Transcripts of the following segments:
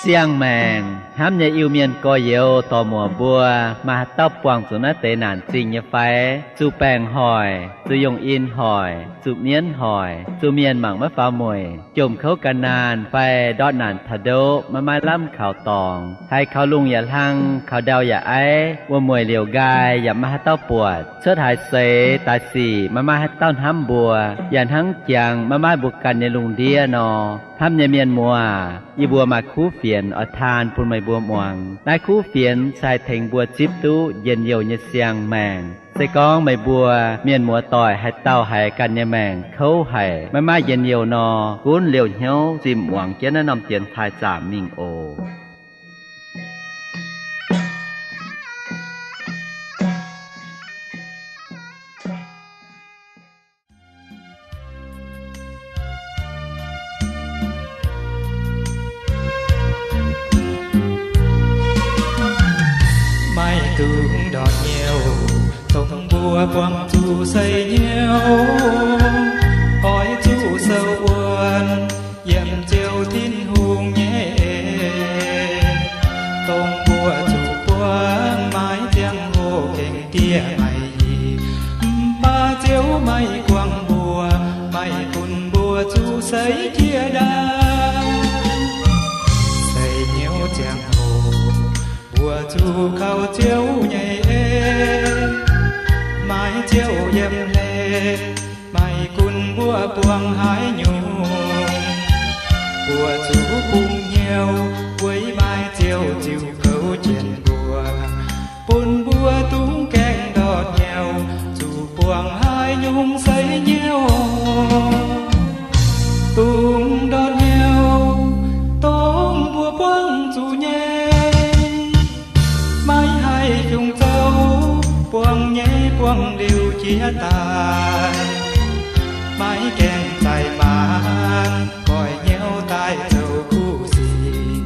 Siang-maengc hnamv nyei Iu-Mienh gorx-youz dorc-muoc mbuo, maaih haaix dauh buangh zuqc naaiv deix naanc zingh nyei fai? Zuqc baengc hoic, zuqc yongh in hoic, zuqc mienv hoic, zuqc mienh mangc maiv faaux mueic, jomc kouv gan naanh fai ndortv naanc taux ndoqv maiv maaih lamh kaux dorngx, haiz kaux lungh yaac hlang, kaux ndau yaac aiv, wuom-mueic liouc nqaai yaac maiv maaih haaix dauh buatc, cuotv haaix seix daaih sic maiv maaih haaix dauh hnamv mbuo, yaac hnangv jangx maiv maaih mbuo ganh nyei lungh ndiev nor. Hnamv nyei mienh muoz, yie mbuo maaih kuv fienx oix taan bun meih mbuo muangx. Naaiv kuv fienx se haih tengx mbuo zipv duqv njien-youh nyei siang-maengc. Se gorngv meih mbuo mienh muoz-doic haaix dauh haiz ganh nyei maengc kouv haic, maiv maaih njien-youh nor, gunv liouh hnyouv zimh muangx jienv naaiv norm dienx taaih zaamc mingh oc. Maiv dungx ndortv hnyouv, dongh mbuo buangh zuqc seix hnyouv, oix zuqc sou wuonv yiem Ziouv Tin-Hungh nyei en, dongh mbuo zuqc buangh maiv ziangh hoc gengh dieh maiv hingh. Mv baac Ziouv maiv guangc mbuo, maiv bun mbuo zuqc seix jiex ndaangc. Seix hnyouv ziangh hoc, mbuo zuqc kaux Ziouv nyei en, maiv Ziouv yiem hlen, maiv gunv mbuo buangh haaix nyungc. Mbuo zuqc bungx hnyouv, weic maaih Ziouv ziux kouv jienv mbuo, bun mbuo dungx gaengh ndortv hnyouv, zuqc buangh haaix nyungc seix hnyouv. Dungx ndortv hnyouv, dongh mbuo buangh zuqc nyei. Maiv haih fungc zoux, buangh nyei buangh liuz jiex daaih. Maiv gaengh zaih maanc, goiv hnyouv daaih zoux kuv sic.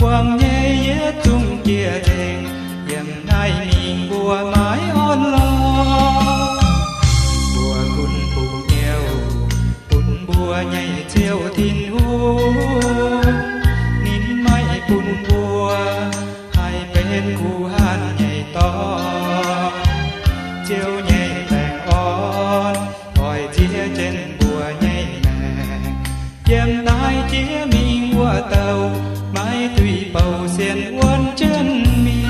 Buangh nyei yietc zungv jiex nzengc, yiem naaiv mingh mbuo maiv orn lorqc. Mbuo gunv bungx hnyouv bun mbuo nyei Ziouv Tin-Hungh, ninh maiv bun mbuo haih benx kuv hanc nyei dorn. Ziouv nyei baengh orn oix ziex jienv mbuo nyei maengc, yiem naaiv jiex mingh wuov douh, maiv duih bouh sienx wuonv jienv mingh.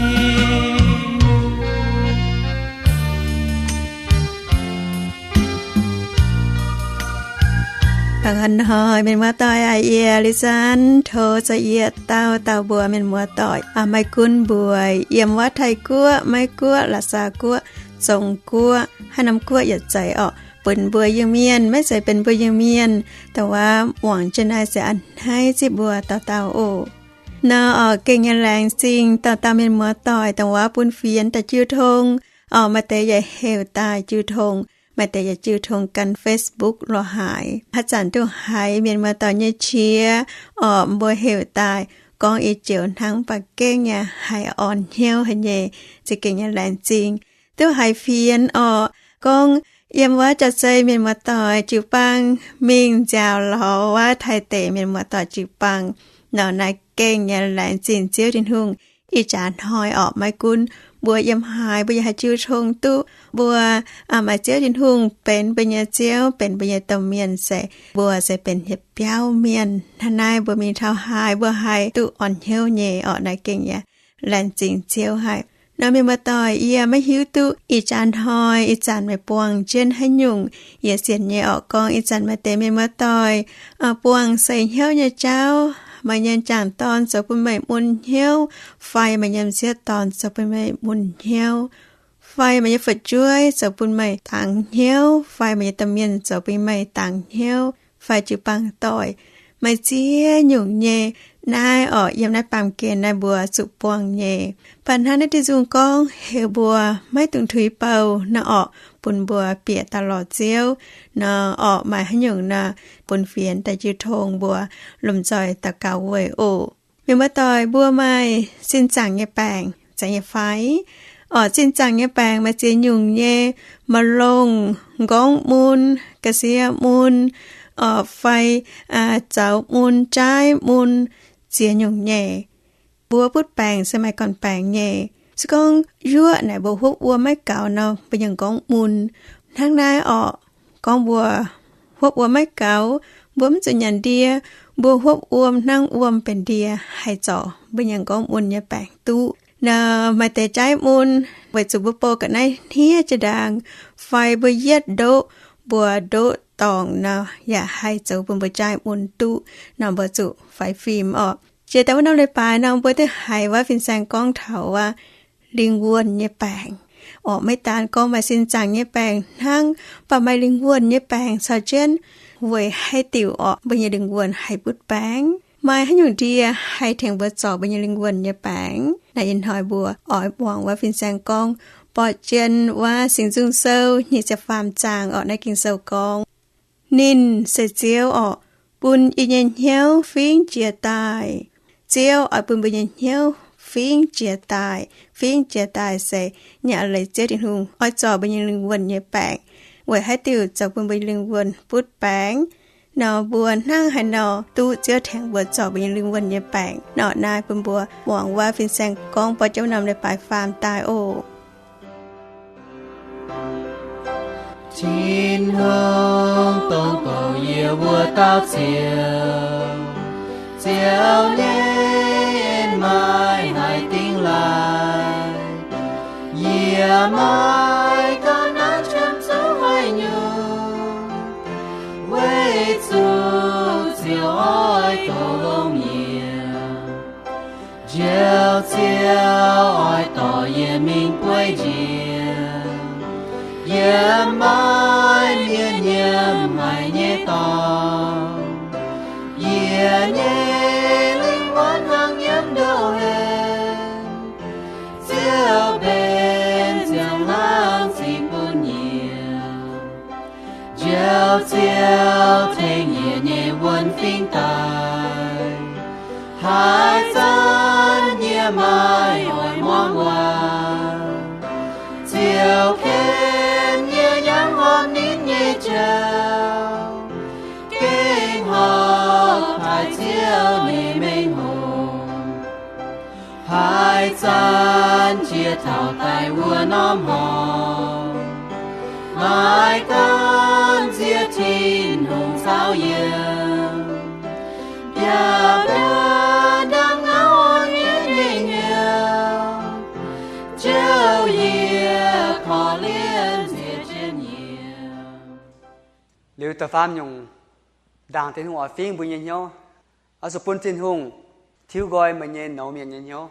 Hnoi mienh muoz-doic aac, yie Liuz Zanv tov za'yietv dauh dauh mbuo mienh muoz-doic, maiv gunv mbuo yiem wuov Taiv-Guoqv, Meiv-Guoqv, La'saax-Guoqv, Zong-Guoqv, haaix norm guoqv yietc zeiz orqc, benx mbuo Iu-Mienh maiv zeiz benx mbuo Iu-Mienh, dongh wuov muangx jienv naaiv se a'hneiv zipv mbuo dauh dauh oc. Nor orqc, gengh nyei laengz zingh dauh dauh mienh muoz-doic dongh wuov bun fienx daaih jiu tong. Orqc, maaih deix yaac heuc daaih jiu tong, maaih deix yaac jiu tong gan Facebook lorz haaix. Haaix zanc duqv haiz mienh muoz-doic nyei qiex, orqc, mbuo heuc daaih gorngv ih joux hnangv ba'gengh yaac haiz orn hnyouv haic nyei, za'gengh nyei laengz zingh. Duqv haiz fienx orqc, gorngv yiem wuov jaav zei mienh muoz-doic jiu-baang mingh nziaaux lorz wuov Taiv deic mienh muoz-doic jiu-baang. Nor naaiv gengh nyei laengz zingh Ziouv Tin-Hungh. Ih jaax hnoi orqc, maiv gunv mbuo yiem haaix, mbuo yaac haih jiu tong duqv. Mbuo maaih Ziouv Tin-Hungh benx mbuo nyei Ziouv, benx mbuo nyei domh mienh se, mbuo se benx yietc biauv mienh. Hnangv naaiv mbuo mingh taux haaix mbuo haih duqv orn hnyouv nyei orqc, naaiv gengh yaac laengz zingh Ziouv haic. Nor mienh muoz-doic, yie maiv hiuv duqv ih jaax hnoi ih zanc meih buangh jienv haaix nyungc. Yie sienx nyei orqc, gorngv ih zanc maaih deix mienh muoz-doic buangh seix hnyouv nyei jauv, maaih nyei m'jangc dorn zoux bun meih mun hnyouv, fai maaih nyei m'sieqv dorn zoux bun meih mun hnyouv, fai maaih nyei fu'jueiv zoux bun meih dangx hnyouv, fai maaih nyei domh mienh zoux bun meih dangx hnyouv, fai jiu-baang doic, maaih ziex nyungc nyei. Naaiv orqc, yiem naaiv baamh gen naaiv mbuo zuqc buangh nyei. Mv baac hnangv naaiv Tin-Hungh gorngv heuc mbuo maiv dungx tuix bouh nor orqc, bun mbuo bieqc daaih lorz Ziouv. Nor orqc, maaih haaix nyungc nor, bun fienx daaih jiu tong, mbuo lomh nzoih daux gaux weic oc. Mienh muoz-doic, mbuo maaih sin zaangc nyei baengc zeiz nyei fai? Orqc, sin zaangc nyei baengc maaih ziex nyungc nyei: ma'longx, m'nqorngv mun, ga'sie mun, orqc, fai zaux mun, jaaiv mun, ziex nyungc nyei. Mbuo butv baengc se maaih gorn-baengx nyei. Se gorngv yuoqv naaic mbuo huopv wuom maiv gaux nor, mbuo nyei m'nqorngv mun. Hnangv naaiv orqc, gorngv mbuo huopv wuom maiv gaux, mbuo mv zuqc nyanc ndie, mbuo huopv wuom hnangv wuom benx ndie, haih zorc mbuo nyei m'nqorngv mun nyei baengc duqv. Nor maaih deix jaaiv mun, weic zuqc mbuo bou ga'naaiv hniev jiex ndaangc, fai mbuo yietv ndoqv, mbuo ndoqv dorngc nor, yaac haih zoux bun mbuo jaaiv mun duqv nor, mbuo zuqc faix fim orqc. Jiex daaih wuov norm leiz-baaix nor, mbuo duqv haiz wuov fin-saeng gorngv taux wuov lingh wuonh nyei baengc. Orqc, maiv daan gorngv maaih sin zaangc nyei baengc hnangv, mv baac maaih lingh wuonh nyei baengc caux jienv, weic haaix diuc orqc mbuo nyei lingh wuonh haih butv baengc? Maaih haaix nyungc ndie haih tengx mbuo zorc mbuo nyei lingh wuonh nyei baengc? Naaiv ih hnoi mbuo oix muangx wuov fin-saeng gorngv, borqv jienv wuov Singx Nzung Sou nyic ziepc faam zaang orqc. Naaiv Ging-Sou gorngv, Ninh se Ziouv orqc, bun yie nyei hnyouv fingx jiez daaih. Ziouv oix bun mbuo nyei hnyouv fingx jiez daaih. Fingx jiez daaih se nyaah leiz Ziouv Tin-Hungh oix zorc mbuo nyei lingh wuonh nyei baengc. Weic haaix diuc zoux bun mbuo lingh wuonh butv baengc? Nor mbuo hnangv haaix nor duqv Ziouv tengx mbuo zorc mbuo nyei lingh wuonh nyei baengc? Nor naaiv bun mbuo muangx wuov fin-saeng gorngv borqv jienv wuov norm leiz-baaix faam daaih oc. Tin-Hungh dongh bouc yie wuov dauh Ziouv, Ziouv nyei en maaih haaix dingh laanh. Yie maiv ganh naaiv qiemx zuqc haaix nyungc, weic zuqc Ziouv oix goux longx yie. Njoux Ziouv oix dorh yie mingh bueiv njiec, yiem maiv mienh nyiemc haic nyei dorngx. Yie nyei lingh wuonh hnangv nyiemv ndoh hlen, Ziouv benx ziangh laangz ziqc bun yie. Njoux Ziouv tengx yie nyei wuonh fingx daaih, haaix zanc yie maiv oix muangx waac, Ziouv ken yie yangh horpc ninh nyei jauv, gengh horpc haic Ziouv nyei mengh hoc. Haaix zanc jiex taux daaih wuov norm horngh, maiv ganh nziex Tin-Hungh caux yiem, biaav-biaav ndaangc ngau nyei nyei hnyouv, Ziouv yie korv-lienh nziex jienv yie. Liuz da'faam nyungc, ndaangc Tin-Hungh oix fingx mbuo nyei hnyouv, oix zuqc bun Tin-Hungh tiuv nqoi meih nyei nouz mienh nyei hnyouv.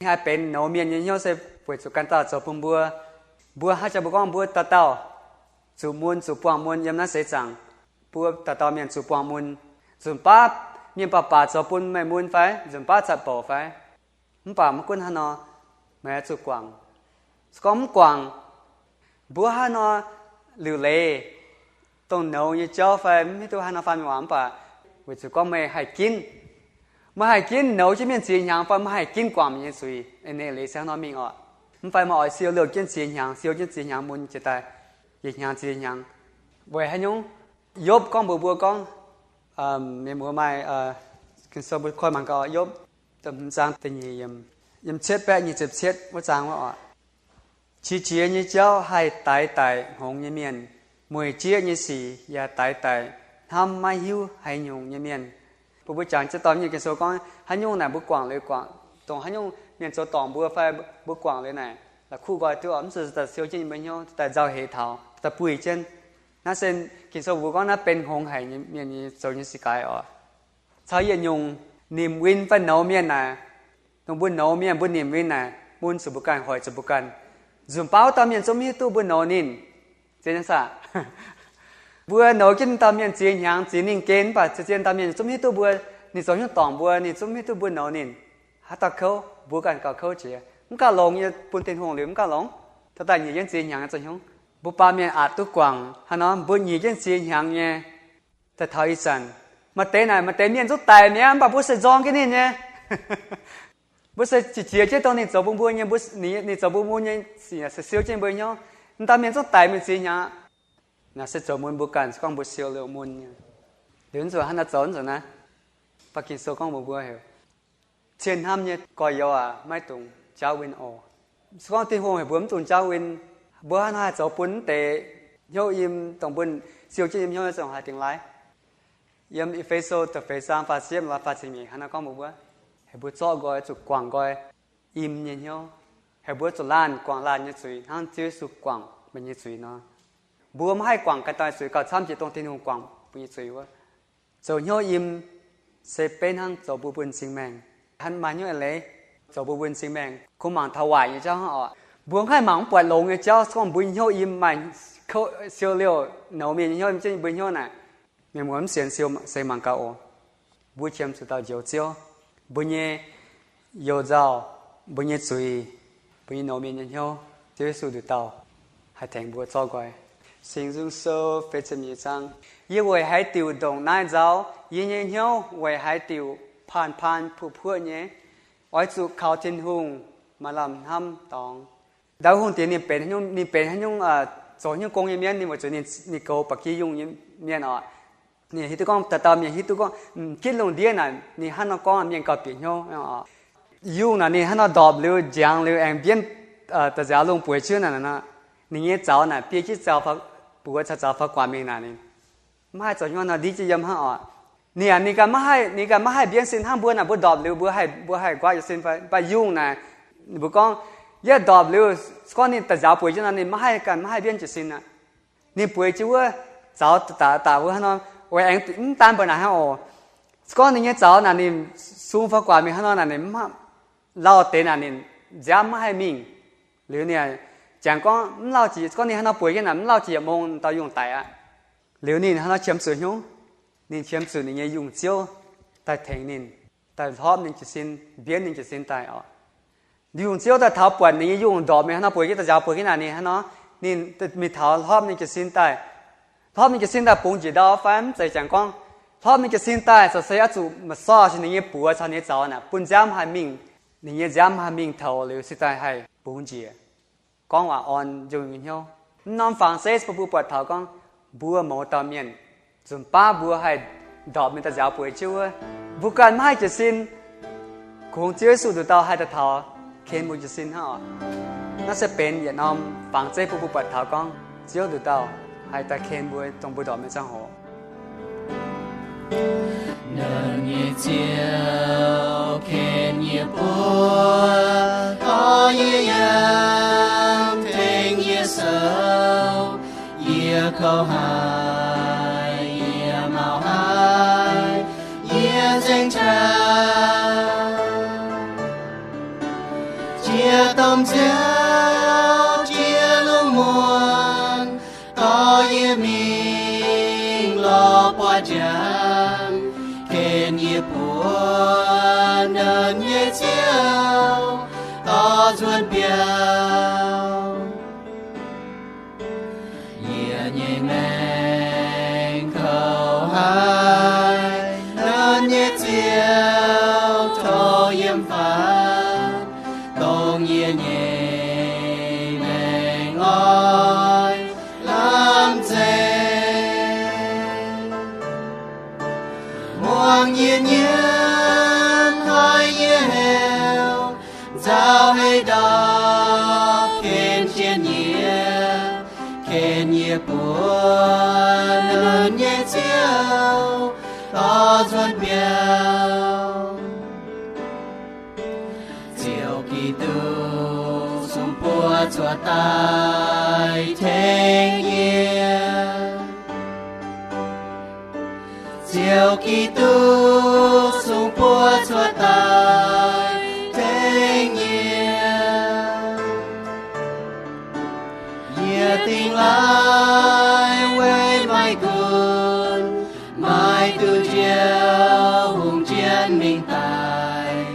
Haih benx nouz mienh nyei hnyouv se weic zuqc ganh dauh zoux bun mbuo. Mbuo haaix zanc mbuo gorngv mbuo dauh dauh zuqc mun, zuqc buangh mun yiem naaiv seix zaangc. Mbuo dauh dauh mienh zuqc buangh mun. Nzunc baav mienh baac baac zoux bun meih mun fai? Nzunc baav zatc bouc fai? Mv baac maiv gunv haaix nor, meih oix zuqc guangc. Se gorngv mv guangc, mbuo haaix nor liuc leiz dongh nouz nyei jauv fai mv hiuv duqv haaix nor faam waac, mv baac weic zuqc gorngv meih haih ginv, meih haih ginv nouz jienv mienh ziex hnyangx fai meih haih ginv guangc mienh nyei zuiz, ninh leiz se hnangv nor mingh oc. Mv fai meih oix siou liouh jienv ziex hnyangx, siou jienv ziex hnyangx mun jiex daaih, yietc hnyangx ziex hnyangx. Weic haaix nyungc? Yopv gorngv mbuox mbuo gorngv, mienh muoz maaih, Ging-Sou mbuo koi mangc gaax, Yopv da'hmz zaang da'nyeic yiemc, yiem cietv baeqv nyic ziepc cietv wuov zaang wuov oc. Qiex jiez nyei jauv haih daix daic hngongx nyei mienh, mueic jieqv nyei sic yaac daix daic hnamv maiv hiuv haaix nyungc nyei mienh. Bun mbuo jangx jienv dorh mienh Ging-Sou gorngv haaix nyungc naaic mbuo guangc liuz guangc, dongh haaix nyungc mienh zoux dorngc mbuo fai mbuo guangc liuz naaic, la'kuqv nqoi duqv oc, mv zuqc daaih siou jienv mbuo hnyouv, daaih nzauh heix taux, daaih buih jienv. Naaiv se Ging-Sou mbuox gorngv naaiv benx hngongx haic nyei mienh nyei zoux nyei sic gaaix oc. Caux yietc nyungc nimc win fai nouz mienh naaic, dongh mbuo nouz mienh mbuo nimc win naaic, mun zuqc mbuo ganh, hoic zuqc mbuo ganh. Nzunc baav wuov dauh mienh zungv mv hiuv duqv mbuo nouz ninh. Zien nyei saah? Mbuo nouz jienv dauh mienh ziex hnyangx, ziex ningh gen, mv baac zien dauh mienh zungv mv hiuv duqv mbuo, ninh zoux hnyouv dorngc mbuo, ninh zungv mv hiuv duqv mbuo nouz ninh. Haaix dauh kouv? Mbuo ganh gauh kouv jiex. Mv gauh longx nyei, bun Tin-Hungh liuz mv gauh longx. Taux daaih nyiec jienv ziex hnyangx zoux hnyouv. Mbuo baamh mienh aqc duqv guangc haaix nor, mbuo nyiec jienv ziex hnyangx nyei. Daaih taux ih zanc, maaih deix naaic, maaih deix mienh zungv daic mi'aqv, mv baac mbuo se nzorng jienv ninh nyei. Mbuo se qiex jiez jienv dongh ninh zoux bun mbuo nyei, mbuo, ninh zoux bun mbuo nyei sic se siou jienv mbuo hnyouv. M'daaih mienh zungv daic mingh ziex hnyangx aqv. Naaiv se zoux mun mbuo ganh, se gorngv mbuo siou liouh mun nyei. Liuz zuqc hnangv naaiv zoux, zuqc naaiv. Ba'gi sou gorngv mbuox mbuo heuc, cien hnamv nyei gorx-youz aac, maiv dungx jauv win oc. Se gorngv Tin-Hungh heuc mbuo mv dungx jauv win, mbuo hnangv haaix zoux bun mv deix hnyouv im, dongh mbuo siou jienv yiem hnyouv nyei zong haaix dingx laaix? Yiem E^fe^so da'feix zaang faah ziepc yietv lorz faah ziepc nyeic hnangv naaiv gorngv mbuox mbuo, heuc mbuo zorqv nqoi zuqc guangc nqoi im nyei hnyouv. Heuc mbuo zuqc laanh guangc laanh nyei zuiz hnangv Ziouv Yesu guangc meih nyei zuiz nor. Mbuo maiv haih guangc ganh dauh nyei zuiz gauh camv jiex dongh Tin-Hungh guangc mbuo nyei zuiz wuov. Zoux hnyouv im se benx hnangv zoux mbuo mbuo nyei singx maengh. Hnangv maaih hnyouv eix leiz zoux mbuo mbuo nyei singx maengh kungx mangc taux waaic nyei jauv hnangv oc. Mbuo mv haih mangc mv buatc longx nyei jauv, se gorngv mbuo nyei hnyouv im maaih siou liouh nouz mienh nyei hnyouv im jienv mbuo nyei hnyouv naaic, mienh muoz mv sienx siou se mangc gaax oc. Mbuo qiemx zuqc dauh Njoux Ziouv, mbuo nyei you-nzauh, mbuo nyei zuiz, mbuo nyei nouz mienh nyei hnyouv, Ziouv Yesu nduqc dauh haih tengx mbuo zorqv nqoi. Singx Nzung Sou feix ziepc nyeic zaang, yie weic haaix diuc ndongc naaiv nzauh? Yie nyei hnyouv weic haaix diuc paan-paan puoqv-puoqv nyei? Oix zuqc kaux Tin-Hungh maaih lamh hnamv dorngx. Ndau hungh diex ninh benx, ninh benx haaix nyungc, zoux haaix nyungc gong nyei mienh, ninh weic zuqc ninh goux ba'gi yungh nyei mienh oc. Ninh hiuv duqv gorngv dauh dauh mienh hiuv duqv gorngv, m'jitv lungh ndiev naaic ninh hnangv nor gorngv mienh gauh bieqc hnyouv. Yungh naaic ninh hnangv nor ndorpc liuz, njangx liuz, aengx mbienv da'nziaaux lungh bueix jienv naaic, ninh nyei zaux naaic biei jienv zaux, buoz caux zaux faaux guaax mingh naaic, ninh maiv haih zoux hnyouv nor ndiev jienv yiem hnangv oc. Ninh, ninh ganh maiv haih, ninh ganh maiv haih mbienv sin hnangv mbuo naaic, mbuo ndorpc liuz mbuo haih, mbuo haih nquaqv jiez sin fai? Mv baac yungh naaic, ninh mbuo gorngv, yie ndorpc liuz, se gorngv ninh da'nziaaux bueix jienv nor ninh maiv haih, ganh maiv haih mbienv jiez sin aqv. Ninh bueix jienv wuov zaux daaih daaih wuov hnangv nor, weic aengx mv daan mbuo naaic hnangv oc. Se gorngv ninh nyei zaux naaic ninh sung faaux guaax mingh hnangv nor naaic, ninh mv lauh deix naaic ninh nziaamv maiv haih mingh. Liuz ninh jangx gorngv mv lauh jiex, se gorngv ninh hnangv nor bueix jienv naaic mv lauh jiex yietc mong, dauh yungh daic aqv. Liuz ninh hnangv nor qiemx zuqc hnyouv. Ninh qiemx zuqc ninh nyei yungh Ziouv daaih tengx ninh, daaih hlopv ninh jiez sin, mbienv ninh jiez sin daaih oc. Yungh Ziouv daaih taux buatc ninh nyei yungh ndorpc mingh hnangv nor, bueix jienv da'nziaaux bueix jienv naaic, ninh hnangv nor, ninh mingh taux hlopv ninh jiez sin daaih. Hlopv ninh jiez sin daaih bungx njiec ndau fai mv zeiz, jangx gorngv hlopv ninh jiez sin daaih corc se oix zuqc ma'sorh ninh nyei buoz caux ninh nyei zaux naaic bun nziaamv haih mingh. Ninh nyei nziaamv haih mingh toux liuz se daaih haih bungx njiec, gorngv waac orn yungh nyei hnyouv. Mv norm fangx zeiv bun mbuo buatc taux gorngv mbuo mouz dauh mienh, nzunc baav mbuo haih ndorpc mingh da'nziaaux bueix jienv wuov, mbuo ganh maiv haih jiez sin, kungx Ziouv Yesu nduqc dauh haih daaih taux ken mbuo jiez sin hnangv oc. Naaiv se benx yietc norm fangx zeiv bun mbuo buatc taux gorngv Ziouv nduqc dauh haih daaih ken mbuo dongh mbuo ndorpc nyei ziangh hoc. Nernh nyei Ziouv ken yie buo, dorh yie yiem, tengx yie sou. Yie kouv haic, yie mauh haic, yie nzengc qaqv. Jiex domh nziouv, jiex lungh muonz, dorh yie mingh lorz buatc njang, ken yie buo. Nernh nyei Ziouv, dorh nzuonx biaux. Yie nyei maengc kouv haic, Nernh nyei Ziouv tov yiem faaux, dongh yie nyei maengc oix lamh nzengc. Muangx yie nyiemv, haiz yie heuc, nzauh heix ndorpc, ken jienv yie, ken yie buo. Nernh nyei Ziouv, dorh nzuonx biaux. Ziouv Giduc, sung buo cuotv daaih tengx yie. Ziouv Giduc, sung buo cuotv daaih tengx yie. Yie dingh laaix weic maiv gunv, maiv duqv Ziouv hungh jienv mingh daaih,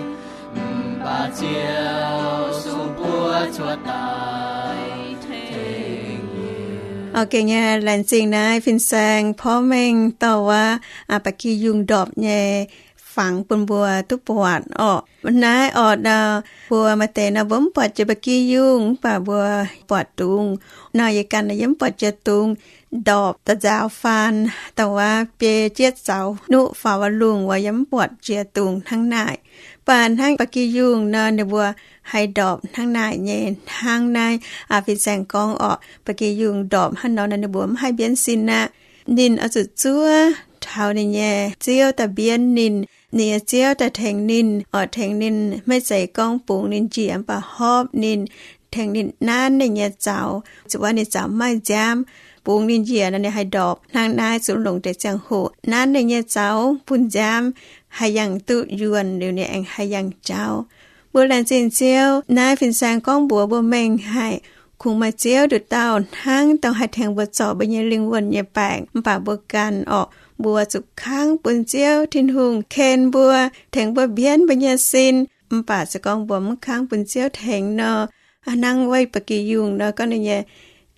mv baac Ziouv sung buo cuotv daaih tengx yie. Ok, gengh nyei laengz zingh naaiv fin-saeng porv mengh dorh wuov ba'gi yungh ndorpc nyei fangx bun mbuo duqv buatc orqc. Naaiv orqc, mbuo maaih deix nor mbuo mv buatc jiex ba'gi yungh, mv baac mbuo buatc dungz. Nor yie ganh yie mv buatc jiex dungz. ndorpc da'nzaaux faan, dongh wuov biei jietv zaux nuqv faaux wuov lungh wuov yaac mv buatc jiex dungz hnangv naaic. Mv baac hnangv ba'gi yungh nor, ninh mbuo haih ndorpc hnangv naaic nyei. Hnangv naaiv aa fin-saeng gorngv orqc, ba'gi yungh ndorpc hnangv nor, ninh mbuo mv haih mbienv sin aqv. Ninh oix zuqc zuov taux ninh nyei ziouv daaih mbienv ninh, ninh nyei ziouv daaih tengx ninh, oix tengx ninh, maiv zeiz gorngv bungx ninh njiec, mv baac horpc ninh, tengx ninh nanv ninh nyei zaux, zuqc wuov ninh zaux maiv maaih nziaamv, bungx ninh njiec nor ninh haih ndorpc. Hnangv naaiv zuqc longc deix ziangh hoc nanv ninh nyei zaux bun nziaamv, haih yangh duqv yuonh liuz ninh aengx haih yangh jauv. Mbuo laengz zingh Ziouv, naaiv fin-saeng gorngv mbuox mbuo mengh haic, kungx maaih Ziouv nduqc dauh hnangv dongh haih tengx mbuo zorc mbuo nyei lingh wuonh nyei baengc. Mv baac mbuo ganh orqc, mbuo zuqc kangv bun Ziouv Tin-Hungh ken mbuo, tengx mbuo mbienv mbuo nyei sin. Mv baac se gorngv mbuo mv kangv bun Ziouv tengx nor, hnangv wuov ba'gi yungh nor, gorngv ninh nyei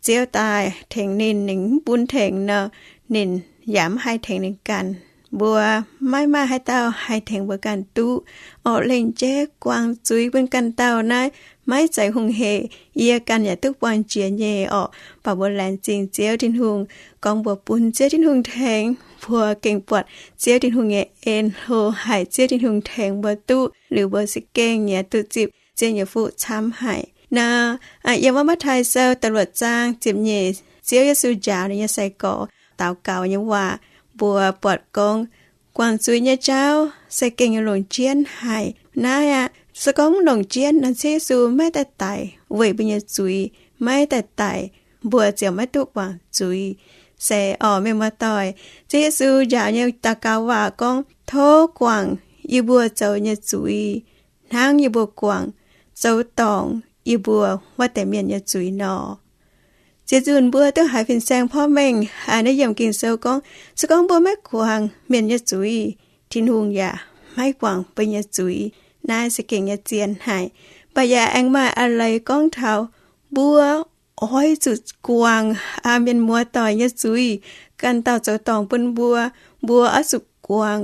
ziouv daaih tengx ninh, ninh mv bun tengx nor, ninh yaac mv haih tengx ninh ganh. Mbuo maiv maaih haaix dauh haih tengx mbuo ganh duqv. Orqc, lengc jeiv guangc zuiz bun ganh dauh naaiv maiv zeiz hungh heic, yie ganh yaac duqv buangh jiex nyei orqc. Mv baac mbuo laengz zingh Ziouv Tin-Hungh, gorngv mbuo bun Ziouv Tin-Hungh tengx, mbuo gengh buatc Ziouv Tin-Hungh nyei en hlo haic. Ziouv Tin-Hungh tengx mbuo duqv liuz, mbuo se gengh nyei duqv zipv Ziouv nyei fuqv camv haic nor. Yiem wuov Matv^taai Sou da'luoqc zaang ziepc nyeic, Ziouv Yesu njaaux ninh nyei sai-gorx daux gaux nyei waac, mbuo buatc gorngv guangc zuiz nyei jauv se gengh nyei longc jienv haic. Naaiv aqv, se gorngv mv longc jienv nor, Ziouv Yesu maiv daaih daic weic mbuo nyei zuiz, maiv daaih daic, mbuo ziouc maiv duqv guangc zuiz. Se orqc, mienh muoz-doic, Ziouv Yesu njaaux nyei daux gaux waac gorngv, tov guangc yie mbuo zoux nyei zuiz, hnangv yie mbuo guangc zoux dorngc yie mbuo wuov deix mienh nyei zuiz nor. Ziex nzunc mbuo duqv haiz fin-saeng porv mengh naaiv yiem Ging-Sou gorngv, se gorngv mbuo maiv guangc mienh nyei zuiz, Tin-Hungh yaac maiv guangc mbuo nyei zuiz. Naaiv se gengh nyei zien haic. Mv baac yaac aengx maaih a'leiz gorngv taux mbuo oix zuqc guangc mienh muoz-doic nyei zuiz. Ganh dauh zoux dorngc bun mbuo, mbuo oix zuqc guangc,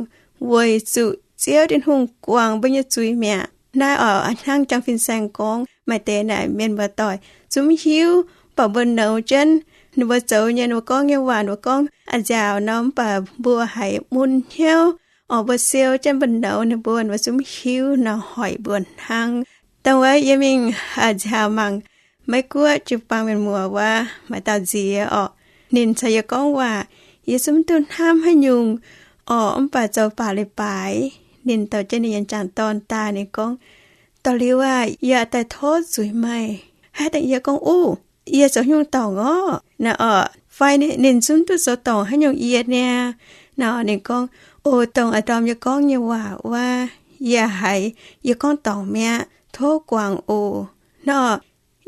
weic zuqc Ziouv Tin-Hungh guangc mbuo nyei zuiz mi'aqv. Naaiv orqc, hnangv jang fin-saeng gorngv, maaih deix naaic mienh muoz-doic zungv mv hiuv, mv baac mbuo nouz jienv ninh mbuo zoux nyei, ninh mbuo gorngv nyei waac, ninh mbuo gorngv a'nziaauc nor, mv baac mbuo haiz mun hnyouv. Orqc, mbuo siou jienv mbuo nouz ninh mbuo, ninh mbuo zungv mv hiuv nor, hoic mbuo hnangv. Dongh wuov yie mingh nziaaux mangc Meiv-Guoqv jiu-baang mienh muoz wuov, maaih dauh nziex orqc, ninh caux yie gorngv waac, yie zungv mv duqv hnamv haaix nyungc orqc, mv baac zoux baac leiz-baaix ninh dorh jienv ninh nyei jangc-dorn daaih. Ninh gorngv, dorh liuz aah, yie daaih tov zuiz meih. Haaix dangh yie gorngv, uv, yie zoux nyungc dorngc orqc, naaiv orqc, fai ninh zungv duqv zoux dorngc haaix nyungc yie niaa. Nor ninh gorngv, o, dongh a'ndorm yie gorngv nyei waac wuov, yie haiz yie gorngv dorngc mi'aqv, tov guangc oc. Nor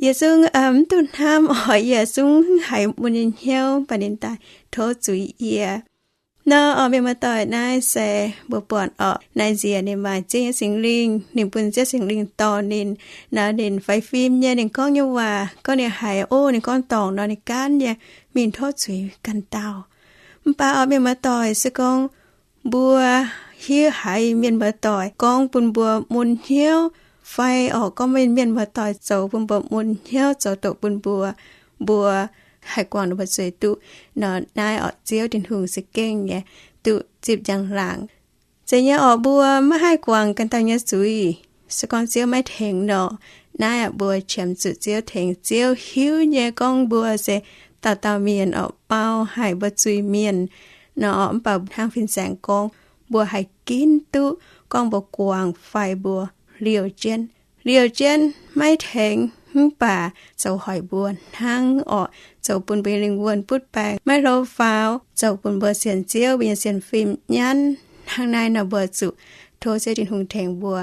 yie zungv mv duqv hnamv orqc, yie zungv haiz mun nyei hnyouv, mv baac ninh daaih tov zuiz yie. Nor orqc, mienh muoz-doic, naaiv se mbuo buatc orqc, naaiv nziex ninh maaih Ziouv nyei Singx Lingh, ninh bun Ziouv Singx Lingh dorh ninh. Nor ninh faix fim nyei, ninh gorngv nyei waac, gorngv ninh haiz, o, ninh gorngv dorngc nor, ninh gaanv nyei mingh tov zuiz ganh dauh. Mv baac orqc, mienh muoz-doic, se gorngv mbuo hiuv haiz mienh muoz-doic gorngv bun mbuo mun hnyouv, fai orqc gorngv mienh muoz-doic zoux bun mbuo mun hnyouv, zoux doqc bun mbuo, mbuo haih guangc ninh mbuo zuiz duqv nor, naaiv orqc Ziouv Tin-Hungh se gengh nyei duqv zipv njang-laangc. Zeiz nyei orqc, mbuo maiv haih guangc ganh dauh nyei zuiz, se gorngv Ziouv maiv tengx nor, naaiv aqv, mbuo qiemx zuqc Ziouv tengx. Ziouv hiuv nyei gorngv mbuo se dauh dauh mienh orqc, mau haic mbuo zuiz-mienh nor, mv baac hnangv fin-saeng gorngv, mbuo haih ginv duqv gorngv mbuo guangc fai mbuo liouh jienv. Liouh jienv maiv tengx, mv baac zoux hoic mbuo hnangv orqc, zoux bun mbuo nyei lingh wuonh butv baengc maiv hlo faaux, zoux bun mbuo sienx Ziouv, mbuo nyei sienx fim nyanv. Hnangv naaiv nor mbuo zuqc tov Ziouv Tin-Hungh tengx mbuo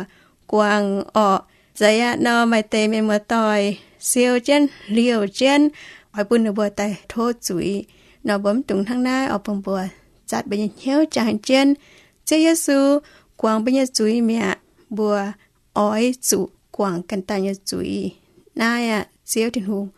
guangc orqc. Zeiz aqv nor, maaih deix mienh muoz-doic siou jienv, liouh jienv, oix bun ninh mbuo daaih tov zuiz nor, mbuo mv dungx hnangv naaiv orqc, bun mbuo zatc mbuo nyei hnyouv jangx jienv. Ziouv Yesu guangc mbuo nyei zuiz mi'aqv, mbuo oix zuqc guangc ganh dauh nyei zuiz. Naaiv aqv, Ziouv Tin-Hungh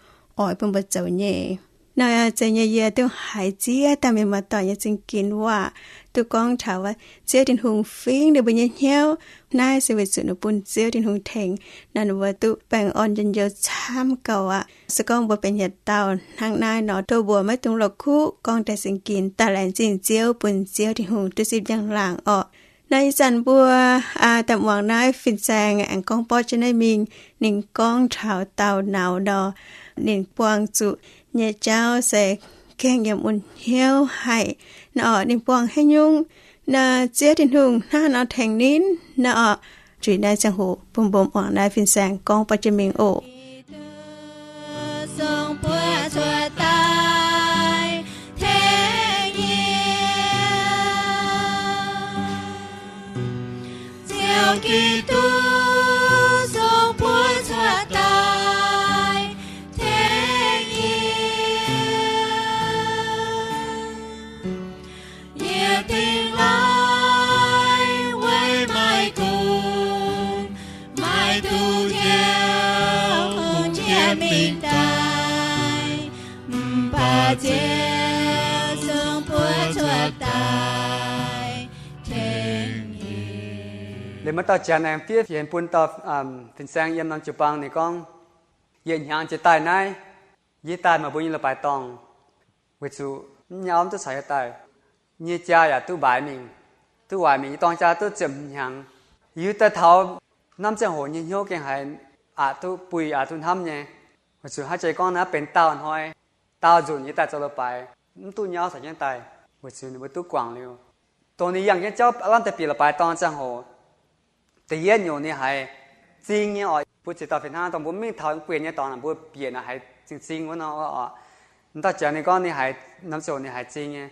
oix bun mbuo zoux nyei. Naaiv zeiz nyei yie duqv haiz ziex dauh mienh muoz-doic nyei zingh ginx waac, duqv gorngv taux Ziouv Tin-Hungh fingx ninh mbuo nyei hnyouv. Naaiv se weic zuqc ninh bun Ziouv Tin-Hungh tengx, naaiv ninh mbuo duqv baengh orn njien-youh camv gauh aqv. Se gorngv mbuo benx yietc dauh hnangv naaiv nor, tov mbuo maiv dungx la'kuqv gorngv deix zingh ginx daaih laengz zingh Ziouv, bun Ziouv Tin-Hungh duqv zipv njang-laangc orqc. Naaiv ih zanc mbuo daaih muangx naaiv fin-saeng aengx gorngv borqv jienv naaiv mingh. Ninh gorngv taux dauh nauz nor, ninh buangh zuqc nyei jauv se gaengh yiem wuon hnyouv haic nor. Ninh buangh haaix nyungc nor, Ziouv Tin-Hungh hnangv nor tengx ninh nor. Zuiz naaiv ziangh hoc bun mbuo muangx naaiv fin-saeng gorngv borqv jienv mingh oc. Ziouv Giduc zungv buov cuotv daaih tengx yie. Yie dingh laai weic maaih gong, maaih duqv njoux kungx jiex mingh daaih, mv baac Ziouv zungv buov cuotv daaih tengx yie. Liuz maaih dauh janx aengx fiev fienx bun dauh fin-saeng yiem norm jiu-baang. Ninh gorngv, yietc hnyangx jiex daaih naaiv, yie daaih maaih mbuo nyei leiz-baaix dorngh, weic zuqc mv nyauv mv duqv caux yie daaih. Yie nyei jaa yaac duqv mbaix mingh, duqv waaic mingh. Yie dorng jaa duqv ziepc hnyangx. Yie daaih taux hnamv ziangh hoc nyei hnyouv gengh haiz aqc duqv buih, aqc duqv hnamv nyei. Weic zuqc hnangv jiex gorngv naaiv benx daauh hnoi, daauh nzunc yie daaih zoux leiz-baaix, mv duqv nyauv caux jienv daaih, weic zuqc ninh mbuo duqv guangc liuz. Dongh ninh yangh jienv jauv aav lamh deix bieqc leiz-baaix dorngh ziangh hoc, da'yietv nyungc ninh haiz zing nyei oc. Mbuo ziex dauh fih hnangv, dongh mbuo mingh taux buonc nyei dorngx naaic, mbuo bieqc naaic haiz zing zing wuov nor oc. M'dauh janx ninh gorngv ninh haiz, norm ziangh hoc ninh haiz zing nyei.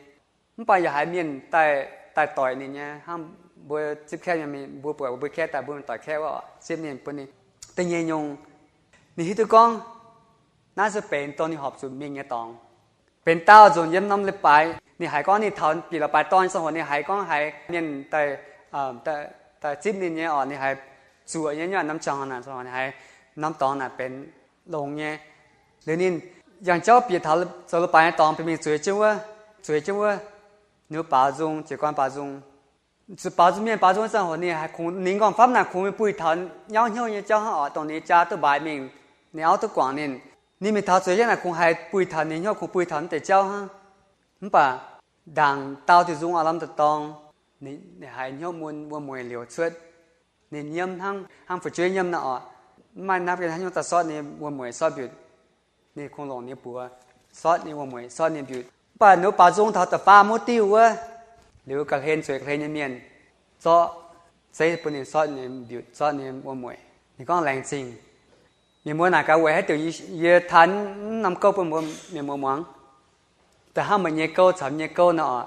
Mv baac yaac haiz mienh daaih, daaih doic ninh nyei hnangv. Mbuo zipv kaeqv nyei, mbuo buatc mbuo kaeqv daaih, mbuo doic kaeqv wuov oc, zipv ninh bun ninh. Da'nyeic nyungc, ninh hiuv duqv gorngv naaiv se benx dongh ninh horpc zuqc mingh nyei dorngx. Benx daauh nzunc yiem norm leiz-baaix ninh haiz gorngv ninh taux bieqc leiz-baaix dorngh nyei ziangh hoc ninh haiz gorngv haiz mienh daaih, daaih zipv ninh nyei oc. Ninh haiz zuoqc nyei, norm ziangh hoc naaic, ziangh hoc ninh haiz norm dorngx naaic benx longx nyei. Liuz ninh yangh jauv bieqc taux zoux leiz-baaix nyei dorngx bun mingh zueiz jienv wuov, zueiz jienv wuov, ninh mbuo baaux nzung, jiez gorn baaux nzung. Zuqc baaux nzung, mienh baaux nzung ziangh hoc ninh haiz kungx, ninh nqorngv-famv naaic kungx mingh buih taux nyauv hnyouv nyei jauv hnangv oc. Dongh ninh nyei jaa duqv mbaix mingh, ninh auv duqv guangc ninh, ninh mingh taux zueiz jienv naaic kungx haiz buih taux ninh hnyouv, kungx buih taux naaiv deix jauv hnangv. Mv baac ndaangc daauh diuh nzung aav lamh daaih dorng, ninh haiz hnyouv mun wuom-mueic liouc cuotv. Ninh nyiemv hnangv, hnangv fu'jueiv nyiemv nor oc. Mv maaih naqv haaix nyungc daaih sortv ninh wuom-mueic, sortv mbiutc. Ninh kungx longc ninh buoz sortv ninh wuom-mueic, sortv ninh mbiutc. Mv baac ninh mbuo baaux nzung taux da'faam wuov diuh wuov, liuz ga'hlen zueiz ga'hlen nyei mienh zorqv zeiv bun ninh sortv ninh mbiutc, sortv ninh wuom-mueic. Ninh gorngv, laengz zingh. Mienh muoz naaic gaax, weic haaix diuc yie taan mv norm gouv bun mbuo mienh muoz muangx? Da'hnangv meih nyei gouv caux yie nyei gouv nor oc.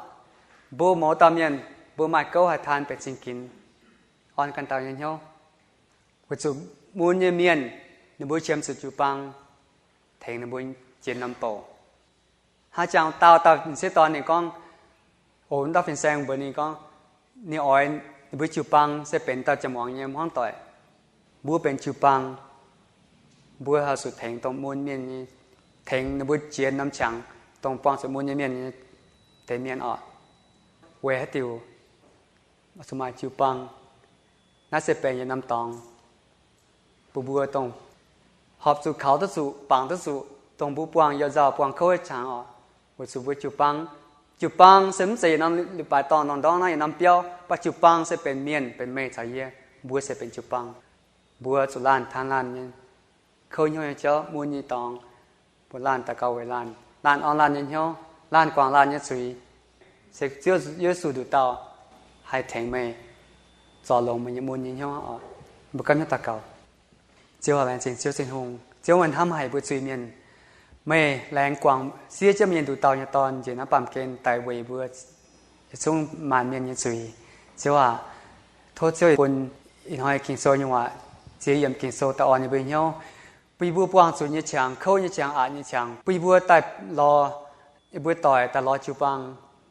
Mbuo mouz dauh mienh, mbuo maaih gouv haih taan benx zingh ginx, orn ganh dauh nyei hnyouv. Weic zuqc mun nyei mienh ninh mbuo qiemx zuqc jiu-baang tengx ninh mbuo jiex norm bouc. Hnangv jangx dauh dauh m'sieqv dorn ninh gorngv, oc, dauh fin-saeng mbuox ninh gorngv, ninh oix ninh mbuo jiu-baang se benx dauh jien muangx nyei hmuangv doic. Mbuo benx jiu-baang, mbuo haih zuqc tengx dongh mun mienh nyei, tengx ninh mbuo jiex norm qangx dongh buangh zuqc mun nyei mienh nyei deix mienh oc. Weic haaix diuc zuqc maaih jiu-baang? Naaiv se benx yietc norm dorngx bun mbuo dongh horpc zuqc kaux duqv zuqc, bangc duqv zuqc dongh mbuo buangh you-nzauh buangh kouv qangx oc. Weic zuqc mbuo jiu-baang, jiu-baang se mv zeiz yietc norm leiz-baaix dorngh ndorngx naaiv yietc norm biauv, mv baac jiu-baang se benx mienh, benx meih caux yie, mbuo se benx jiu-baang. Mbuo zuqc laanh taan laanh nyei kouv hnyouv nyei jauv, mun nyei dorngx, mbuo laanh daux gaux weic laanh, laanh orn laanh nyei hnyouv, laanh guangc laanh nyei zuiz, se Ziouv Yesu nduqc dauh haih tengx meih zorc longx meih nyei mun nyei hnyouv oc. Mbuo gapv hnyouv daux gaux. Ziouv aac, laengz zingh Ziouv Tin-Hungh. Ziouv, meih hnamv haic mbuo zuiz-mienh. Meih laengz guangc siev jienv meih nyei nduqc dauh nyei Dorn njiec naaiv baamh gen daaih weic mbuo yietc zungv maanc mienh nyei zuiz. Ziouv aac, tov Ziouv bun ih hnoi Ging-Sou nyei waac ziex yiemc Ging-Sou daaih orn yie mbuo hnyouv, bun yie mbuo buangh zuqc nyei qangx, kouv nyei qangx, aqc nyei qangx, bun yie mbuo daaih lorz, yie mbuo doic daaih lorz jiu-baang.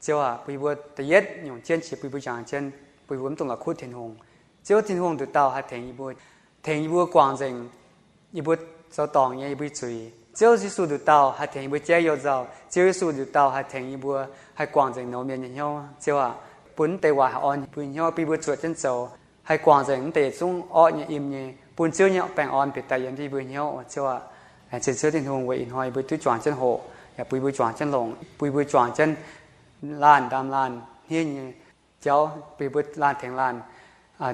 Ziouv aac, bun yie mbuo da'yietv nyungc jienv qiex bun yie mbuo jangx jienv, bun yie mbuo mv dungx la'kuqv Tin-Hungh. Ziouv Tin-Hungh nduqc dauh haih tengx yie mbuo, tengx yie mbuo guangc nzengc yie mbuo zoux dorngc nyei yie mbuo nyei zuiz. Ziouv Yesu nduqc dauh haih tengx yie mbuo jaiv you nzauh. Ziouv Yesu nduqc dauh haih tengx yie mbuo haih guangc nzengc nouz mienh nyei hnyouv. Ziouv aac, bun mv deix waac haih orn yie mbuo hnyouv, bun yie mbuo zuotc jienv zoux, haih guangc nzengc mv deix yietc zungv orqv nyei, im nyei, bun Ziouv nyei baengh orn bieqc daaih yiem yie mbuo hnyouv oc. Ziouv aac, laengz zingh Ziouv Tin-Hungh weic ih hnoi yie mbuo duqv juangc jienv hoqc, yaac bun yie mbuo juangc jienv longc, bun yie mbuo juangc jienv laanh ndaam laanh hniev nyei jauv, bun yie mbuo laanh tengx laanh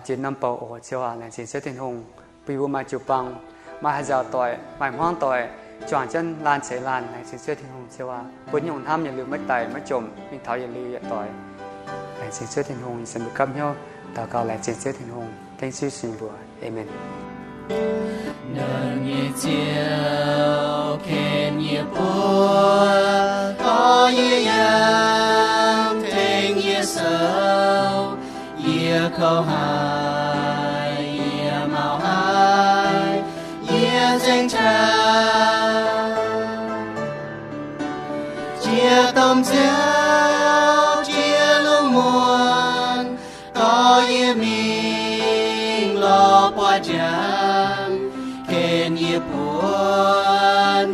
jiex norm bouc oc. Ziouv aac, laengz zingh Ziouv Tin-Hungh, bun yie mbuo maaih jiu-baang, maaih haih nzaaux doic, maaih hmuangv doic, juangc jienv laanh ceix laanh. Laengz zingh Ziouv Tin-Hungh. Ziouv aac, bun nyungc hnamv yietc liuz maiv daic maiv jomc, mingh taux yietc liuz yietc doic. Laengz zingh Ziouv Tin-Hungh, yie sienx mbuo gapv hnyouv daux gaux laengz zingh Ziouv Tin-Hungh, dengv Ziouv sin mbuox. Aamen. Nernh nyei Ziouv ken yie buo, dorh yie yangh, tengx yie sou. Yie kouv haic, yie mauh haic, yie nzengc qaqv. Jiex domh nziouv, jiex lungh muonz, dorh yie mingh lorz buatc njang, ken yie buo,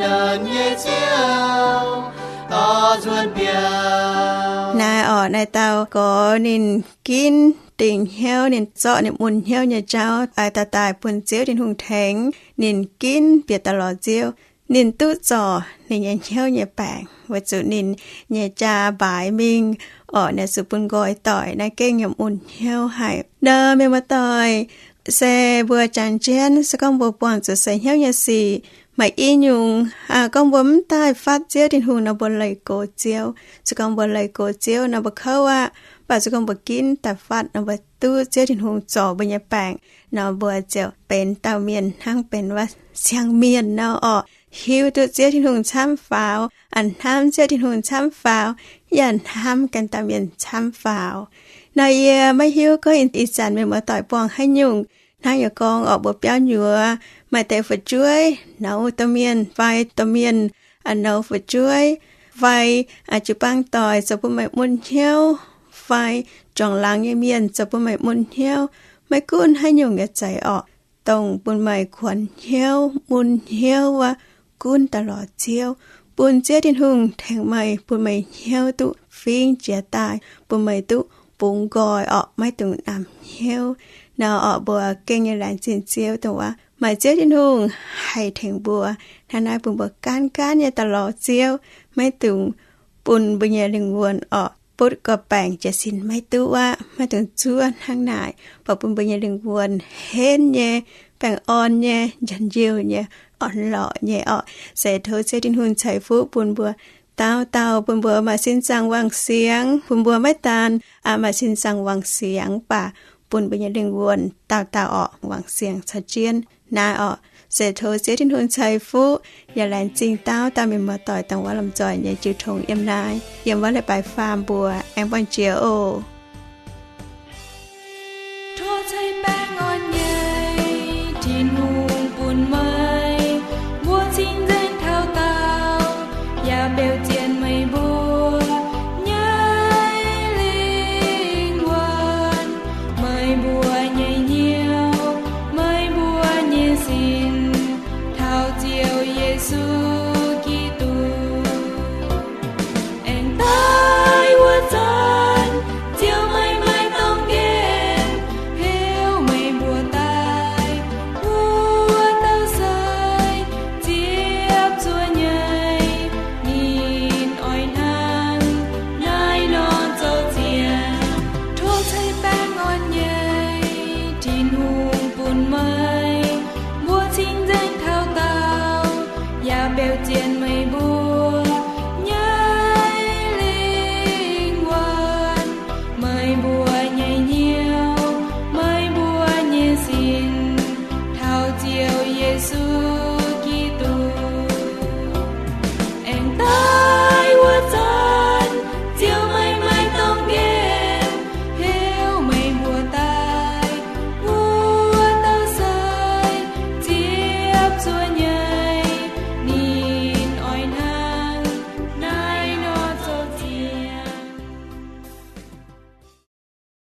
nernh nyei Ziouv, dorh nzuonx biauv. Naaiv orqc, naaiv dauh gorx ninh ginv dingc hnyouv, ninh zorqv ninh mun hnyouv nyei jauv daaih daaih bun Ziouv Tin-Hungh tengx. Ninh ginv bieqc daaih lorz Ziouv. Ninh duqv zorc ninh nyei hnyouv nyei baengc, weic zuqc ninh nyei jaa mbaaix mingh orqc, naaiv zuqc bun nqoi doic, naaiv gengh yiem mun hnyouv haic. Nor mienh muoz-doic, se mbuo jangx jienv, se gorngv mbuo buangh zuqc seix hnyouv nyei sic, maaih i nyungc, gorngv mbuo mv daaih fatv Ziouv Tin-Hungh nor, mbuo leih gox Ziouv. Se gorngv mbuo leih gox Ziouv nor, mbuo kouv aqv. Mv baac se gorngv mbuo ginv daaih fatv nor, mbuo duqv Ziouv Tin-Hungh zorc mbuo nyei baengc nor, mbuo ziouc benx dauh mienh hnangv benx wuov siang-mienh nor orqc. Hiuv duqv Ziouv Tin-Hungh camv faaux, a'hnamv Ziouv Tin-Hungh camv faaux, yaac a'hnamv ganh dauh mienh camv faaux. Nor yie maiv hiuv gorngv ih zanc mienh muoz-doic buangh haaix nyungc. Hnangv yie gorngv orqc, mbuo biauv nyuoz maaih deix fu'jueiv nouz domh mienh fai domh mienh nouz fu'jueiv, fai jiu-baang doic zoux bun meih mun hnyouv, fai juangc laangz nyei mienh zoux bun meih mun hnyouv. Maiv gunv haaix nyungc nyei za'eix orqc, dongh bun meih kuonx hnyouv, mun hnyouv wuov, gunv daaih lorz Ziouv, bun Ziouv Tin-Hungh tengx meih, bun meih hnyouv duqv fingx jiex daaih, bun meih duqv bungx nqoi orqc, maiv dungx namx hnyouv. Nor orqc, mbuo gengh nyei laengz zingh Ziouv dongh wuov maaih Ziouv Tin-Hungh haih tengx mbuo. Hnangv naaiv bun mbuo gaanv gaanv nyei daaih lorz Ziouv, maiv dungx bun mbuo nyei lingh wuonh orqc, butv gorqv-baengc jiez sin maiv duqv aqv. Maiv dungx zuov hnangv naaic, baac bun mbuo nyei lingh wuonh henv nyei, baengh orn nyei, njien-youh nyei, orn-lorqc nyei orqc. Se tov Ziouv Tin-Hungh ceix fuqv bun mbuo dauh dauh, bun mbuo maaih sin zaangc wangc siangx, bun mbuo maiv daan maaih sin zaangc wangc siangx, mv baac bun mbuo nyei lingh wuonh dauh dauh orqc wangc siangx caux jienv. Naaiv orqc, se tov Ziouv Tin-Hungh ceix fuqv yaac laengz zingh dauh dauh mienh muoz-doic dongh wuov lomh nzoih nyei jiu tong yiem naaiv, yiem wuov leiz-baaix faam mbuo aengx buangh jiex oc.